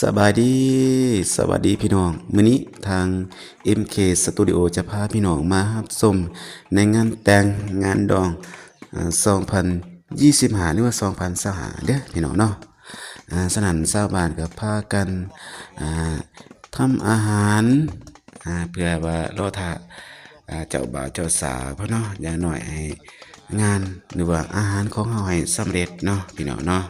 ສະບາຍດີ ສະຫວັດດີພີ່ນ້ອງ. ມື້ນີ້ທາງ ເອັມເຄ ສະຕູດິໂອ ຈະພາພີ່ນ້ອງມາຮັບຊົມໃນງານແຕ່ງງານດອງ ອາ ສອງພັນຊາວຫ້າ ຫຼືວ່າ ສອງພັນຊາວຫ້າ ເດີພີ່ນ້ອງເນາະ. ອາ ສະນັ້ນຊາວບ້ານກໍພາກັນ ອາ ທຳອາຫານ ອາ ເພື່ອວ່າລໍຖ້າ ອາ ເຈົ້າບ່າວເຈົ້າສາວເພິ່ນເນາະ, ຢ່າງໜ້ອຍໃຫ້ງານ ຫຼືວ່າອາຫານຂອງເຮົາໃຫ້ສຳເລັດເນາະ ພີ່ນ້ອງເນາະ.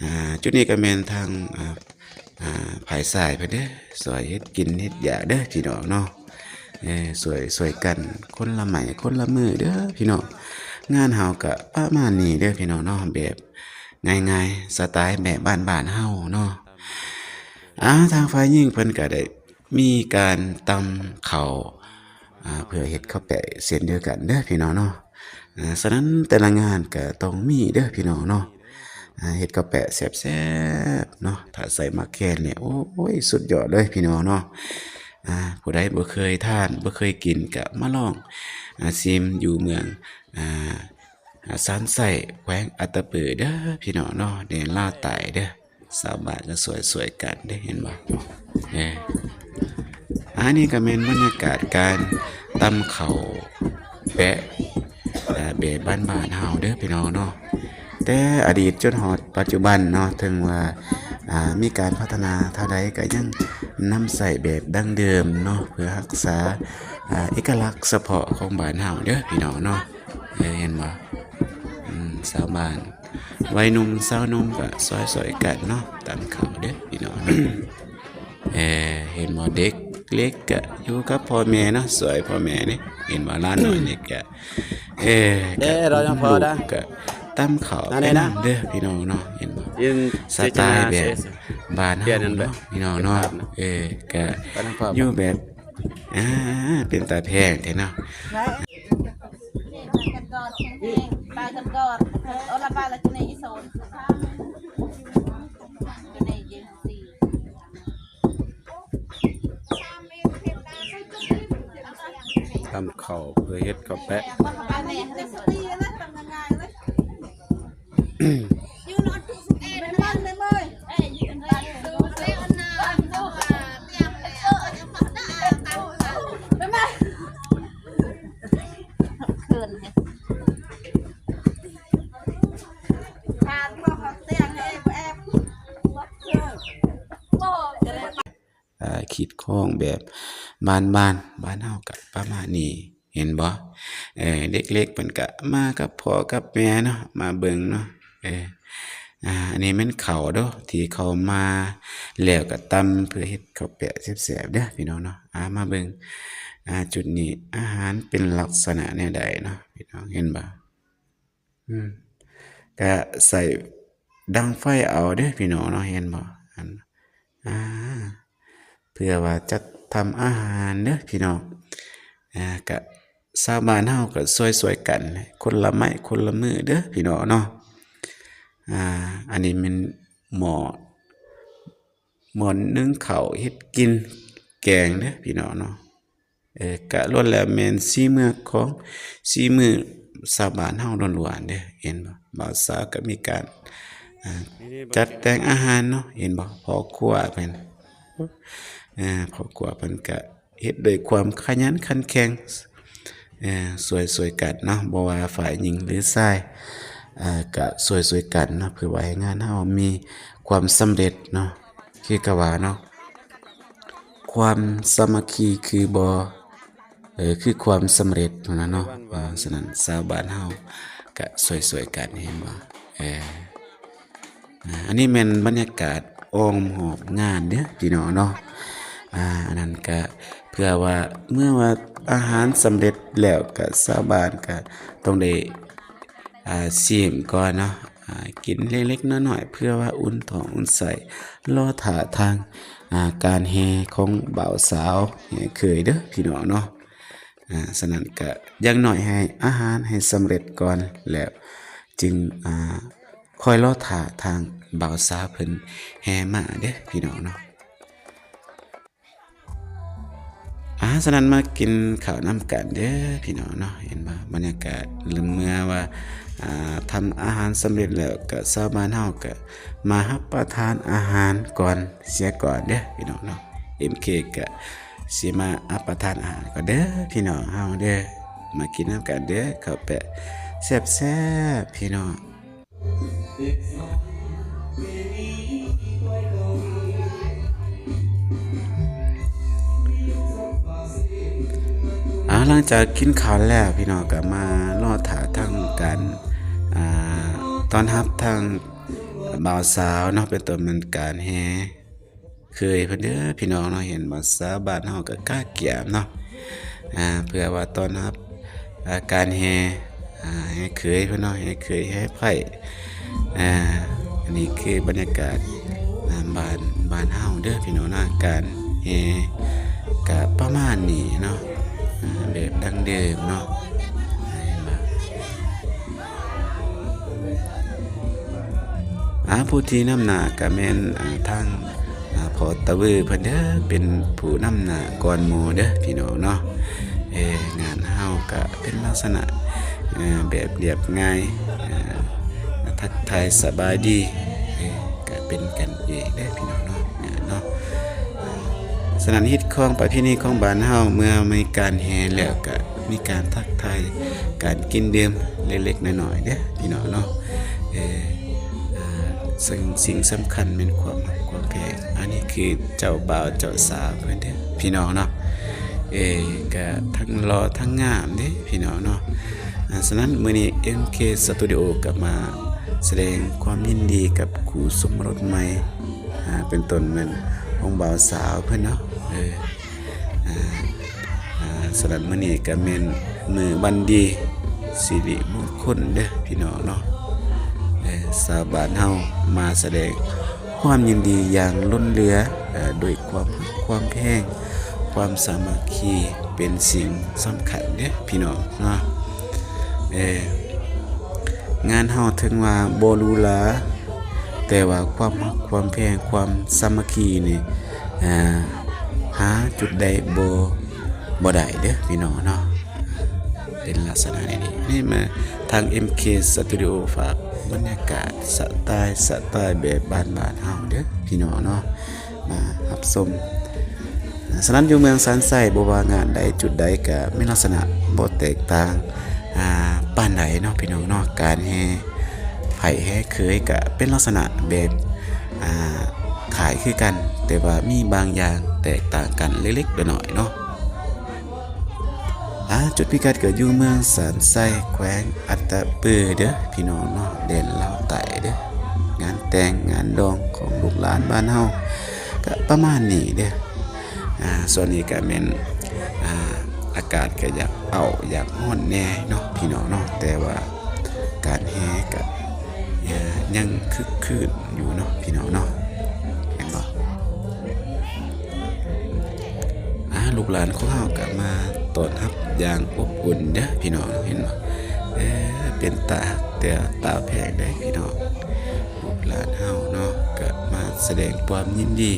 ອາ ຈຸດນີ້ກໍແມ່ນທາງ ອາ ອາ ຝ່າຍຊາຍເພິ່ນເດີ ຊ່ວຍເຮັດກິນເຮັດຢາກເດີພີ່ນ້ອງເນາະ. ເອີ ຊ່ວຍ ຊ່ວຍກັນຄົນລະໄມ້ຄົນລະມືເດີພີ່ນ້ອງ. ງານເຮົາກະປະມານນີ້ເດີພີ່ນ້ອງເນາະ, ແບບງ່າຍໆ ສະໄຕແບບບ້ານໆເຮົາເນາະ. ອາ ທາງຝ່າຍຍິງເພິ່ນກະໄດ້ມີການຕຳເຂົ້າ ອາ ເພື່ອເຮັດເຂົ້າແປະເຊັ່ນດຽວກັນເດີພີ່ນ້ອງເນາະ. ອາ ສະນັ້ນແຕ່ລະງານກະຕ້ອງມີເດີພີ່ນ້ອງເນາະ. ອາ ເຮັດເຂົ້າແປະແຊບໆເນາະ, ຖ້າໃສ່ໝາກແຄນນີ້ ໂອ້ຍ ສຸດຍອດເລີຍພີ່ນ້ອງເນາະ. ອາ ຜູ້ໃດບໍ່ເຄີຍທານ ບໍ່ເຄີຍກິນ ກະມາລອງ ອາ ຊີມຢູ່ເມືອງ ອາ ອາ ຊານໄຊ ແຂວງອັດຕະປືເດີພີ່ນ້ອງເນາະ, ແດນລາວໃຕ້ເດີ. ຊາວບ້ານກໍຊ່ວຍໆກັນເດ້ ເຫັນບໍ່? ເອີ ອັນນີ້ກໍແມ່ນບັນຍາກາດການຕຳເຂົ້າແປະ ເອີ ແບບບ້ານໆເຮົາເດີພີ່ນ້ອງເນາະ. ແຕ່ອະດີດຈົນຮອດປັດຈຸບັນເນາະ, ເຖິງວ່າ ອາ ມີການພັດທະນາເທົ່າໃດ ກໍຍັງນຳໃຊ້ແບບດັ້ງເດີມເນາະ ເພື່ອຮັກສາ ອາ ເອກະລັກສະເພາະຂອງບ້ານເຮົາເດີພີ່ນ້ອງເນາະ. ເອີ ເຫັນບໍ່? ອືມ ຊາວບ້ານ ໄວໜຸ່ມສາວໜຸ່ມກໍຊ່ອຍໆກັນເນາະ ຕຳເຂົ້າເດີພີ່ນ້ອງ. ເອີ ເຫັນບໍ່? ເດັກເລັກກໍຢູ່ກັບພໍ່ແມ່ເນາະ ຊ່ວຍພໍ່ແມ່ເດ້. ເຫັນບໍ່? ຫຼານນ້ອຍນີ້ກໍ ເອີ ເອີ ກໍ ເອີ ເຮົາຍັງພໍໄດ້ ກໍຕຳເຂົ້າໄປນຳເດີພີ່ນ້ອງເນາະ. ເຫັນບໍ່? ສະໄຕແບບບ້ານເຮົາເນາະ ພີ່ນ້ອງເນາະ. ເອີ ກໍຢູ່ແບບ ອາ ເປັນຕາແພງແທ້ເນາະ. ໄປກັນກ່ອນ ໄປກັນກ່ອນ ໂອລະບາລະຈຸເນອີໂສນ ຈຸເນເຢັນຊີ ຕຳເຂົ້າເພື່ອເຮັດເຂົ້າແປະ. ເອີ ຄິດຄອງແບບບ້ານໆ ບ້ານເຮົາກໍປະມານນີ້ ເຫັນບໍ່? ເອີ ເດັກເລັກເພິ່ນກະມາກັບພໍ່ກັບແມ່ເນາະ ມາເບິ່ງເນາະ. ເອີ ອາ ອັນນີ້ແມ່ນເຂົ້າເດີ ທີ່ເຂົາມາແລ້ວກໍຕຳເພື່ອເຮັດເຂົ້າແປະແຊບໆເດີພີ່ນ້ອງເນາະ. ອາ ມາເບິ່ງ ອາ ຈຸດນີ້ອາຫານເປັນລັກສະນະແນວໃດເນາະ ພີ່ນ້ອງເຫັນບໍ່? ອືມ ກະໃສ່ດັງໄຟເອົາເດີພີ່ນ້ອງເນາະ ເຫັນບໍ່? ອັນ ອາ ເພື່ອວ່າຈັດທຳອາຫານເດີພີ່ນ້ອງ. ອາ ກະຊາວບ້ານເຮົາກະຊ່ວຍໆກັນ ຄົນລະໄມ້ຄົນລະມືເດີພີ່ນ້ອງເນາະ. ອາ ອັນນີ້ແມ່ນໝໍ້ ໝໍ້ໜຶ້ງເຂົ້າເຮັດກິນແກງເດີພີ່ນ້ອງເນາະ. ເອີ ກະລ້ວນແລ້ວແມ່ນສີມືຂອງ ສີມືຊາວບ້ານເຮົາລ້ວນໆເດີ ເຫັນບໍ່? ບ່າວສາວກະມີການ ອາ ຈັດແຕ່ງອາຫານເນາະ ເຫັນບໍ່? ພໍ່ຄົວເພິ່ນ ອາ ພໍ່ຄົວເພິ່ນກະເຮັດດ້ວຍຄວາມຂະຫຍັນຂັນແຂງ ເອີ ຊ່ວຍໆກັນເນາະ ບໍ່ວ່າຝ່າຍຍິງ ຫຼື ຊາຍ ເອີ ກະຊ່ວຍໆກັນເນາະ ເພື່ອວ່າໃຫ້ງານເຮົາມີຄວາມສຳເລັດເນາະ. ຄືກະວ່າເນາະ ຄວາມສາມັກຄີຄືບໍ່ ເອີ ຄືຄວາມສຳເລັດຫັ້ນນະເນາະ. ເອີ ສະນັ້ນຊາວບ້ານເຮົາກະຊ່ວຍໆກັນ ເຫັນບໍ່? ເອີ ອາ ອັນນີ້ແມ່ນບັນຍາກາດອ້ອມຮອບງານເດີພີ່ນ້ອງເນາະ. ອາ ອັນນັ້ນກະເພື່ອວ່າ ເມື່ອວ່າອາຫານສຳເລັດແລ້ວ ກະຊາວບ້ານກະຕ້ອງໄດ້ ອາ ຊີມກ່ອນເນາະ ອາ ກິນເລັກໆນ້ອຍໆ ເພື່ອວ່າອຸ່ນທ້ອງອຸ່ນໄສ້ ລໍຖ້າທາງ ອາ ການແຫ່ຂອງບ່າວສາວແຫ່ເຂີຍເດີພີ່ນ້ອງເນາະ. ອາ ສະນັ້ນກະຢ່າງໜ້ອຍໃຫ້ອາຫານໃຫ້ສຳເລັດກ່ອນ ແລ້ວຈຶ່ງ ອາ ຄອຍລໍຖ້າທາງບ່າວສາວເພິ່ນແຫ່ມາເດີພີ່ນ້ອງເນາະ. ອ ອາ ສະນັ້ນມາກິນເຂົ້ານຳກັນເດີພີ່ນ້ອງເນາະ. ເຫັນບໍ່ ບັນຍາກາດເລີ່ມເມື່ອວ່າ ອາ ທຳອາຫານສຳເລັດແລ້ວ ກະຊາວບ້ານເຮົາກະມາຮັບປະທານອາຫານກ່ອນ ເສຍກ່ອນເດີພີ່ນ້ອງເນາະ. ເອັມເຄ ກະຊິມາຮັບປະທານອາຫານກ່ອນເດີພີ່ນ້ອງເຮົາເດີ. ມາກິນນຳກັນເດີ ເຂົ້າແປະແຊບໆ ພີ່ນ້ອງ. ອາ ຫຼັງຈາກກິນເຂົ້າແລ້ວ ພີ່ນ້ອງກະມາລໍຖ້າທາງການ ອາ ຕ້ອນຮັບທາງບ່າວສາວເນາະ ເປັນຕົ້ນແມ່ນການແຫ່ເຂີຍເພິ່ນເດີພີ່ນ້ອງເນາະ. ເຫັນບໍ່ ຊາວບ້ານເຮົາກະກະກຽມເນາະ ອາ ເພື່ອວ່າຕ້ອນຮັບ ອາ ການແຫ່ ອາ ແຫ່ເຂີຍເພິ່ນເນາະ ແຫ່ເຂີຍແຫ່ໄພ້. ອາ ອັນນີ້ຄືບັນຍາກາດ ອາ ບ້ານ ບ້ານເຮົາເດີພີ່ນ້ອງເນາະ. ການແຫ່ກະປະມານນີ້ເນາະ ອາ ແບບດັ້ງເດີມເນາະ ເຫັນບໍ່. ອາ ຜູ້ທີ່ນຳໜ້າກະແມ່ນ ອາ ທາງ ອາ ພໍ່ຕາວືເພິ່ນເດີ ເປັນຜູ້ນຳໜ້າກ່ອນໝູ່ເດີພີ່ນ້ອງເນາະ. ເອີ ງານເຮົາກະເປັນລັກສະນະ ເອີ ແບບລຽບງ່າຍ ເອີ ທັກທາຍສະບາຍດີ ເອີ ກະເປັນກັນເອງເດີພີ່ນ້ອງເນາະ ເນາະ. ສະນັ້ນ ຮີດຄອງປະເພນີຂອງບ້ານເຮົາ ເມື່ອມີການແຫ່ແລ້ວກະມີການທັກທາຍ ການກິນດື່ມເລັກໆ ນ້ອຍໆ ເດີພີ່ນ້ອງເນາະ. ເອີ ອາ ເຊິ່ງສິ່ງສຳຄັນແມ່ນຄວາມຮັກຄວາມແພງ. ອັນນີ້ຄືເຈົ້າບ່າວເຈົ້າສາວເພິ່ນເດີພີ່ນ້ອງເນາະ. ເອີ ກະທັງຫຼໍ່ທັງງາມເດ້ພີ່ນ້ອງເນາະ. ອາ ສະນັ້ນ ມື້ນີ້ ເອັມເຄ ສະຕູດິໂອ ກະມາສະແດງຄວາມຍິນດີກັບຄູ່ສົມລົດໃໝ່ ອາ ເປັນຕົ້ນແມ່ນຂອງບ່າວສາວເພິ່ນເນາະ. ເອີ ອາ ອາ ສະນັ້ນ ມື້ນີ້ກະແມ່ນມື້ວັນດີສິລິມຸງຄຸນເດີພີ່ນ້ອງເນາະ. ເອີ ຊາວບ້ານເຮົາມາສະແດງຄວາມຍິນດີຢ່າງລົ້ນເຫຼືອ ເອີ ດ້ວຍຄວາມຮັກຄວາມແພງ ຄວາມສາມັກຄີ ເປັນສິ່ງສຳຄັນເດີພີ່ນ້ອງເນາະ. ເອີ ງານເຮົາເຖິງວ່າບໍ່ຫຼູຫຼາ ແຕ່ວ່າຄວາມຮັກຄວາມແພງ ຄວາມສາມັກຄີນີ້ ອາ ຫາຈຸດໃດບໍ່ ບໍ່ໄດ້ເດີພີ່ນ້ອງເນາະ. ເປັນລັກສະນະນີ້ ນີ້ມາທາງ ເອັມເຄ ສະຕູດິໂອ ຝາກບັນຍາກາດສະໄຕ ສະໄຕແບບບ້ານໆ ເຮົາເດີພີ່ນ້ອງເນາະ ມາຮັບຊົມ. ສະນັ້ນ ຢູ່ເມືອງຊານໄຊ ບໍ່ວ່າງານໃດຈຸດໃດ ກະມີລັກສະນະບໍ່ແຕກຕ່າງ ອາ ປານໃດເນາະພີ່ນ້ອງເນາະ. ການແຫ່ໄພ້ແຫ່ເຂີຍກະເປັນລັກສະນະແບບ ອາ ຄ້າຍຄືກັນ ແຕ່ວ່າມີບາງຢ່າງແຕກຕ່າງກັນເລັກໆ ນ້ອຍໆ ເນາະ. ອາ ຈຸດພິກັດກະຢູ່ເມືອງຊານໄຊ ແຂວງອັດຕະປືເດີພີ່ນ້ອງເນາະ ແດນລາວໃຕ້ເດີ. ງານແຕ່ງງານດອງຂອງລູກຫຼານບ້ານເຮົາກະປະມານນີ້ເດີ. ອາ ຊ່ວງນີ້ກະແມ່ນ ອາ ອາກາດກະຢາກເອົ້າຢາກຮ້ອນແດ່ເນາະພີ່ນ້ອງເນາະ ແຕ່ວ່າການແຫ່ກະ ອາ ຍັງຄຶກຄື້ນຢູ່ເນາະພີ່ນ້ອງເນາະ. ເຫັນບໍ່ ອາ ລູກຫຼານຂອງເຮົາກະມາຕ້ອນຮັບຢ່າງອົບອຸ່ນເດີພີ່ນ້ອງ ເຫັນບໍ່. ເອີ ເປັນຕາຮັກແຕ່ຕາແພງເດ້ພີ່ນ້ອງ. ລູກຫຼານເຮົາເນາະ ກະມາສະແດງຄວາມຍິນດີ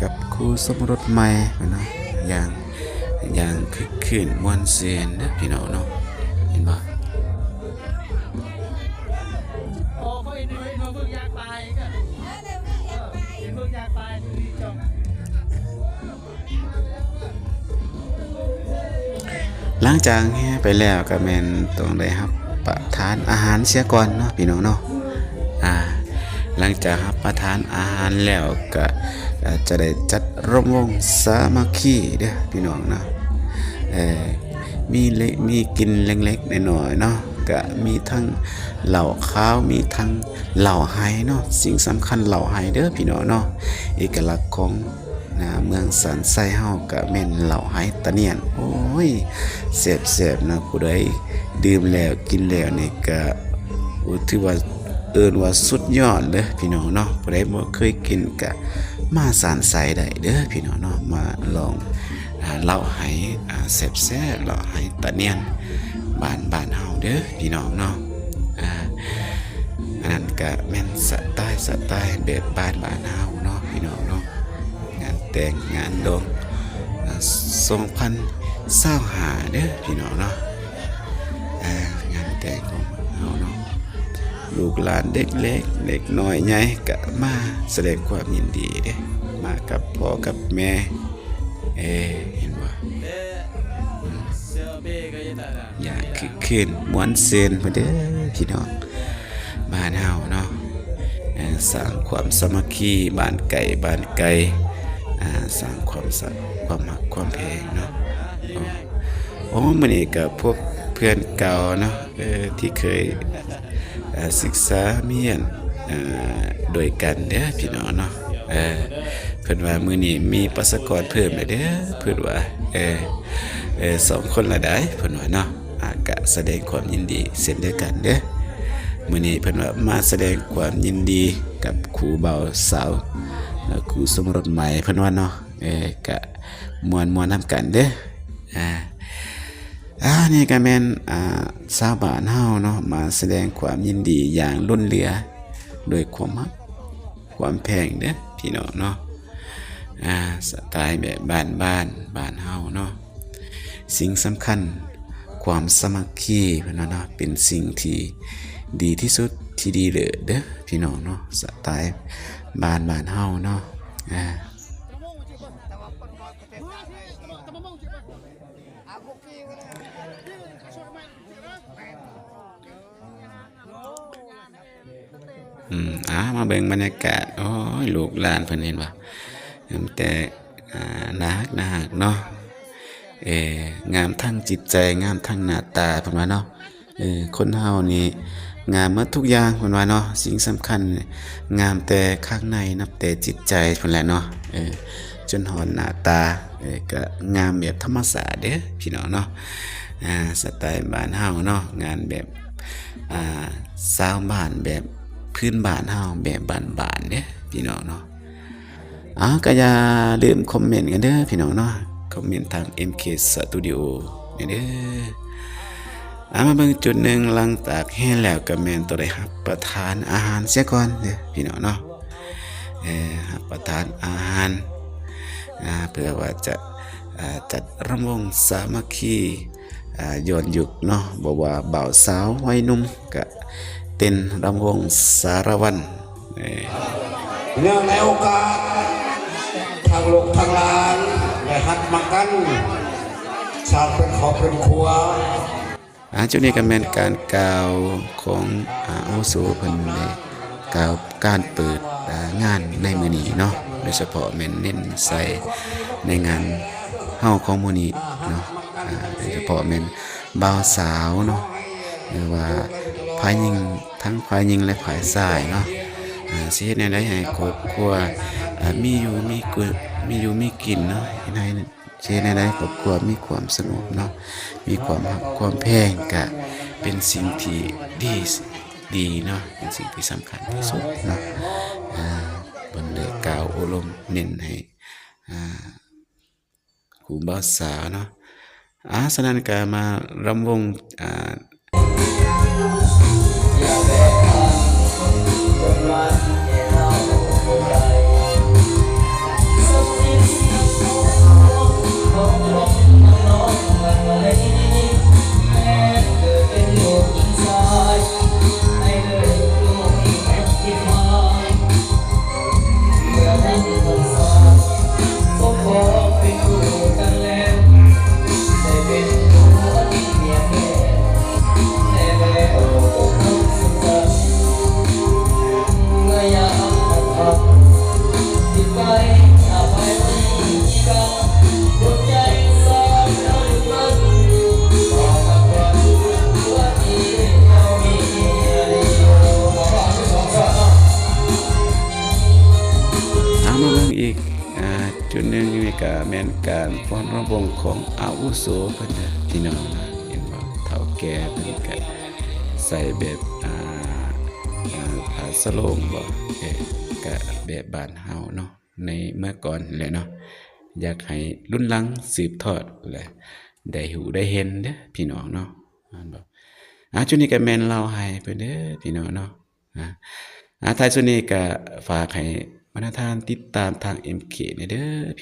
ກັບຄູ່ສົມລົດໃໝ່ເນາະ ຢ່າງ ຢ່າງຄຶກຄື້ນມ່ວນຊື່ນເດີພີ່ນ້ອງເນາະ. ເຫັນບໍ່ ຫຼັງຈາກແຫ່ໄປແລ້ວກະແມ່ນຕ້ອງໄດ້ຮັບປະທານອາຫານເສຍກ່ອນເນາະພີ່ນ້ອງເນາະ. ອາ ຫຼັງຈາກຮັບປະທານອາຫານແລ້ວກະ ອາ ຈະໄດ້ຈັດລຳວົງສາມັກຄີເດີພີ່ນ້ອງເນາະ. ເອີ ມີເລັກ ມີກິນເລັກໆ ນ້ອຍໆ ເນາະ ກະມີທັງເຫຼົ້າຂາວ ມີທັງເຫຼົ້າໄຮເນາະ. ສິ່ງສຳຄັນເຫຼົ້າໄຮເດີພີ່ນ້ອງເນາະ ເອກະລັກຂອງ ນະ ເມືອງຊານໄຊເຮົາກະແມ່ນເຫຼົ້າໄຮຕານຽນ. ໂອ້ຍ ແຊບໆ ນະ ຜູ້ໃດດື່ມແລ້ວກິນແລ້ວນີ້ກະ ໂອ້ ຖືວ່າ ເອີ້ນວ່າສຸດຍອດເດີພີ່ນ້ອງເນາະ. ຜູ້ໃດບໍ່ເຄີຍກິນກະມາຊານໄຊໄດ້ເດີພີ່ນ້ອງເນາະ ມາລອງ ອາ ເຫຼົ້າໄຮ ອາ ແຊບໆ ເຫຼົ້າໄຮຕານຽນບ້ານ ບ້ານເຮົາເດີພີ່ນ້ອງເນາະ. ອາ ອັນນັ້ນກະແມ່ນສະໄຕ ສະໄຕແບບບ້ານ ບ້ານເຮົາເນາະພີ່ນ້ອງເນາະ. ງານແຕ່ງງານດອງ ສອງພັນຊາວຫ້າເດີພີ່ນ້ອງເນາະ. ເອີ ງານແຕ່ງຂອງເຮົາເນາະ ລູກຫຼານເດັກເລັກເດັກນ້ອຍໃຫຍ່ກະມາສະແດງຄວາມຍິນດີເດ້ ມາກັບພໍ່ກັບແມ່. ເອີ ເຫັນບໍ່? ຢ່າງຄຶກຄື້ນມ່ວນຊື່ນພຸ້ນເດີພີ່ນ້ອງ. ບ້ານເຮົາເນາະ ເອີ ສ້າງຄວາມສາມັກຄີບ້ານໃກ້ບ້ານໄກ ອາ ສ້າງຄວາມສະ ຄວາມຮັກຄວາມແພງເນາະ. ໂອ້ ໂອ້ ມື້ນີ້ກໍພົບເພື່ອນເກົ່າເນາະ ເອີ ທີ່ເຄີຍ ເອີ ສຶກສາຮຽນ ເອີ ດ້ວຍກັນເດີພີ່ນ້ອງເນາະ. ເອີ ເພິ່ນວ່າມື້ນີ້ມີປະຊາກອນເພີ່ມແລ້ວເດີ ເພິ່ນວ່າ ເອີ ເອີ ສອງຄົນລະໄດ໋ ເພິ່ນວ່າເນາະ. ອາ ກະສະແດງຄວາມຍິນດີເຊັ່ນດຽວກັນເດີ. ມື້ນີ້ເພິ່ນວ່າມາສະແດງຄວາມຍິນດີກັບຄູ່ບ່າວສາວ ແລະ ຄູ່ສົມລົດໃໝ່ ເພິ່ນວ່າເນາະ. ເອີ ກະມ່ວນໆນຳກັນເດີ. ອາ ອາ ນີ້ກະແມ່ນ ອາ ຊາວບ້ານເຮົາເນາະ ມາສະແດງຄວາມຍິນດີຢ່າງລົ້ນເຫຼືອ ດ້ວຍຄວາມຮັກຄວາມແພງເດີພີ່ນ້ອງເນາະ. ອາ ສະໄຕແບບບ້ານໆ ບ້ານເຮົາເນາະ. ສິ່ງສຳຄັນ ຄວາມສາມັກຄີ ເພິ່ນວ່າເນາະ ເປັນສິ່ງທີ່ດີທີ່ສຸດ ທີ່ດີເລີດເດີພີ່ນ້ອງເນາະ. ສະໄຕບ້ານ ບ້ານເຮົາເນາະ. ອາ ອືມ ອາ ມາເບິ່ງບັນຍາກາດ. ໂອ້ຍ ລູກຫຼານເພິ່ນເຫັນບໍ່? ມີແຕ່ ອາ ໜ້າຮັກ ໜ້າຮັກເນາະ. ເອີ ງາມທັງຈິດໃຈ ງາມທັງໜ້າຕາ ເພິ່ນວ່າເນາະ. ເອີ ຄົນເຮົານີ້ງາມໝົດທຸກຢ່າງ ເພິ່ນວ່າເນາະ. ສິ່ງສຳຄັນ ງາມແຕ່ຂ້າງໃນ ນັບແຕ່ຈິດໃຈພຸ້ນແຫຼະເນາະ. ເອີ ຈົນຮອດໜ້າຕາ ເອີ ກະງາມແບບທຳມະຊາດເດີພີ່ນ້ອງເນາະ. ອາ ສະໄຕບ້ານເຮົາເນາະ ງານແບບ ອາ ຊາວບ້ານ ແບບພື້ນບ້ານເຮົາ ແບບບ້ານໆເດີພີ່ນ້ອງເນາະ. ເອົາ ກະຢ່າລືມຄອມເມັນກັນເດີພີ່ນ້ອງເນາະ ຄອມເມັນທາງ ເອັມເຄ ສະຕູດິໂອ ນີ້ເດີ. ເອົາ ມາເບິ່ງຈຸດໜຶ່ງ ຫຼັງຈາກແຫ່ແລ້ວກະແມ່ນຕ້ອງໄດ້ຮັບປະທານອາຫານເສຍກ່ອນເດີພີ່ນ້ອງເນາະ. ເອີ ຮັບປະທານອາຫານ ອາ ເພື່ອວ່າຈະ ອາ ຈັດລຳວົງສາມັກຄີ ອາ ຍ້ອນຍຸກເນາະ ບໍ່ວ່າບ່າວສາວໄວໜຸ່ມກະເຕັ້ນລຳວົງສາລະວັນ. ເອີ ເນື່ອງໃນໂອກາດທາງລູກທາງຫຼານໄດ້ຮັບມາກັນ ສ້າງເປັນຄອບເປັນຄົວ. ອາ ຈຸດນີ້ກະແມ່ນການກ່າວຂອງ ອາ ອາວຸໂສເພິ່ນໄດ້ກ່າວການເປີດ ອາ ງານໃນມື້ນີ້ເນາະ ໂດຍສະເພາະແມ່ນເນັ້ນໃສ່ໃນງານເຮົາຂອງມື້ນີ້ເນາະ. ອາ ໂດຍສະເພາະແມ່ນບ່າວສາວເນາະ ຫຼືວ່າຝ່າຍຍິງ ທັງຝ່າຍຍິງ ແລະ ຝ່າຍຊາຍເນາະ. ອາ ຊິເຮັດແນວໃດໃຫ້ຄອບຄົວ ອາ ມີຢູ່ມີກິນ ມີຢູ່ມີກິນເນາະ ເຮັດໃຫ້ ຊິເຮັດແນວໃດຄອບຄົວມີຄວາມສະຫງົບເນາະ ມີຄວາມຮັກຄວາມແພງ ກະເປັນສິ່ງທີ່ດີ ດີເນາະ ເປັນສິ່ງທີ່ສຳຄັນທີ່ສຸດເນາະ. ອາ ເພິ່ນໄດ້ກ່າວໂອ້ລົມເນັ້ນໃຫ້ ອາ ຄູ່ບ່າວສາວເນາະ. ອາ ສະນັ້ນກະມາລຳວົງ ອາ ເອົາມາເບິ່ງອີກ ອາ ຈຸດໜຶ່ງນີ້ກະແມ່ນການຟ້ອນລຳວົງຂອງອາວຸໂສເພິ່ນເດີພີ່ນ້ອງ. ເຫັນບໍ່? ເຖົ້າແກ່ເພິ່ນກະໃສ່ແບບ ອາ ອາ ຜ້າສະໂຫຼງບໍ? ເອີ ກະແບບບ້ານເຮົາເນາະ ໃນເມື່ອກ່ອນແຫຼະເນາະ. ຢາກໃຫ້ລຸ້ນຫຼັງສືບທອດ ແລະ ໄດ້ຮູ້ໄດ້ເຫັນເດີພີ່ນ້ອງເນາະ. ແມ່ນບໍ່? ອາ ຈຸດນີ້ກະແມ່ນເລົ່າໃຫ້ເພິ່ນເດີພີ່ນ້ອງເນາະ. ອາ ອາ ທ້າຍສຸດນີ້ກະຝາກໃຫ້ບັນດາທ່ານຕິດຕາມທາງ ເອັມເຄ ແດ່ເດີພີ່